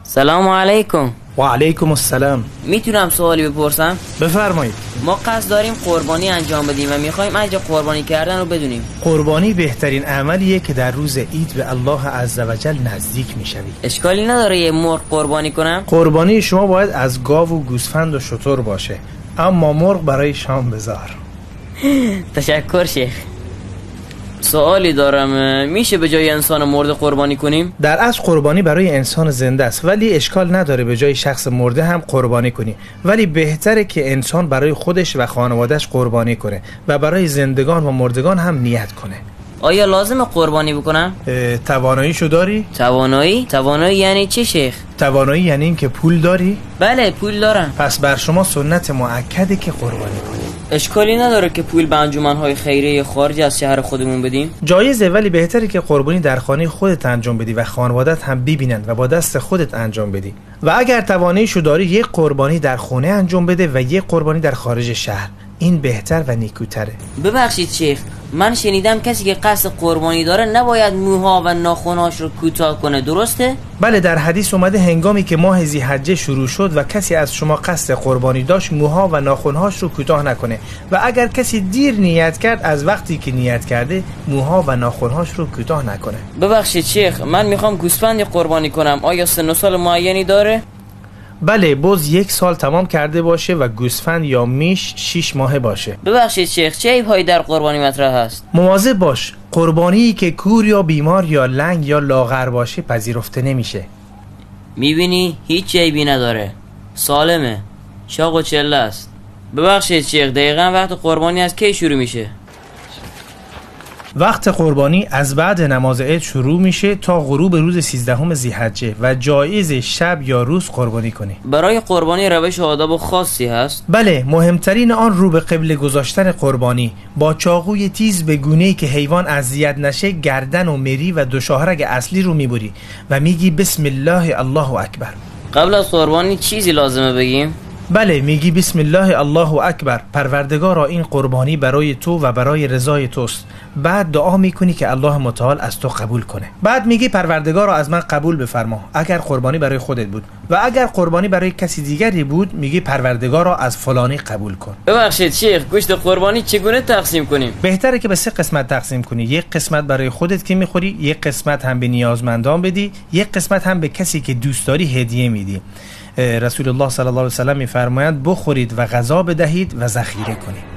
سلام علیکم. و علیکم السلام. میتونم سوالی بپرسم؟ بفرمایید. ما قصد داریم قربانی انجام بدیم و میخوایم اجر قربانی کردن رو بدونیم. قربانی بهترین عملیه که در روز عید به الله عزوجل نزدیک میشوی. اشکالی نداره یه مرغ قربانی کنم؟ قربانی شما باید از گاو و گوسفند و شتر باشه، اما مرغ برای شام بذار. تشکر شیخ. سوالی دارم، میشه به جای انسان مرده قربانی کنیم؟ در اصل قربانی برای انسان زنده است، ولی اشکال نداره به جای شخص مرده هم قربانی کنی، ولی بهتره که انسان برای خودش و خانوادهش قربانی کنه و برای زندگان و مردگان هم نیت کنه. آیا لازم قربانی بکنم؟ تواناییشو داری؟ توانایی؟ توانایی یعنی چه شیخ؟ توانایی یعنی این که پول داری؟ بله پول دارم. پس بر شما سنت مؤکده که قربانی کنی. اشکالی نداره که پول به انجمن‌های خیریه خارج از شهر خودمون بدیم؟ جایزه، ولی بهتره که قربانی در خانه خودت انجام بدی و خانوادت هم ببینند و با دست خودت انجام بدی. و اگر تواناییشو داری یک قربانی در خونه انجام بده و یک قربانی در خارج شهر. این بهتر و نیکوتره. ببخشید شیخ، من شنیدم کسی که قصد قربانی داره نباید موها و ناخن‌هاش رو کوتاه کنه، درسته؟ بله، در حدیث اومده هنگامی که ماه ذی‌حجه شروع شد و کسی از شما قصد قربانی داشت موها و ناخن‌هاش رو کوتاه نکنه، و اگر کسی دیر نیت کرد از وقتی که نیت کرده موها و ناخن‌هاش رو کوتاه نکنه. ببخشید شیخ، من میخوام گوسفند قربانی کنم، آیا سن و سال معینی داره؟ بله، بز 1 سال تمام کرده باشه و گوسفند یا میش 6 ماهه باشه. ببخشید شیخ، چه عیب‌هایی در قربانی مطرح هست؟ مواظب باش، قربانی که کور یا بیمار یا لنگ یا لاغر باشه پذیرفته نمیشه. میبینی هیچ عیبی نداره، سالمه، چاق و چله است. ببخشید شیخ، دقیقاً وقت قربانی از کی شروع میشه؟ وقت قربانی از بعد نماز عید شروع میشه تا غروب روز 13 ذی‌حجه و جایز شب یا روز قربانی کنی. برای قربانی روش و آداب خاصی هست؟ بله، مهمترین آن رو به قبله گذاشتن قربانی با چاقوی تیز به گونه‌ای که حیوان اذیت نشه، گردن و مری و دو شاهرگ اصلی رو میبری و میگی بسم الله الله اکبر. قبل از قربانی چیزی لازمه بگیم؟ بله، میگی بسم الله الله اکبر، پروردگارا این قربانی برای تو و برای رضای توست. بعد دعا میکنی که الله متعال از تو قبول کنه. بعد میگی پروردگارا از من قبول بفرما اگر قربانی برای خودت بود، و اگر قربانی برای کسی دیگری بود میگی پروردگارا از فلانی قبول کن. ببخشید شیخ، گوشت قربانی چگونه تقسیم کنیم؟ بهتره که به 3 قسمت تقسیم کنی. یک قسمت برای خودت که میخوری، یک قسمت هم به نیازمندان بدی، یک قسمت هم به کسی که دوست داری هدیه میدی. رسول الله صلی الله علیه و سلم میفرمایند بخورید و غذا بدهید و ذخیره کنید.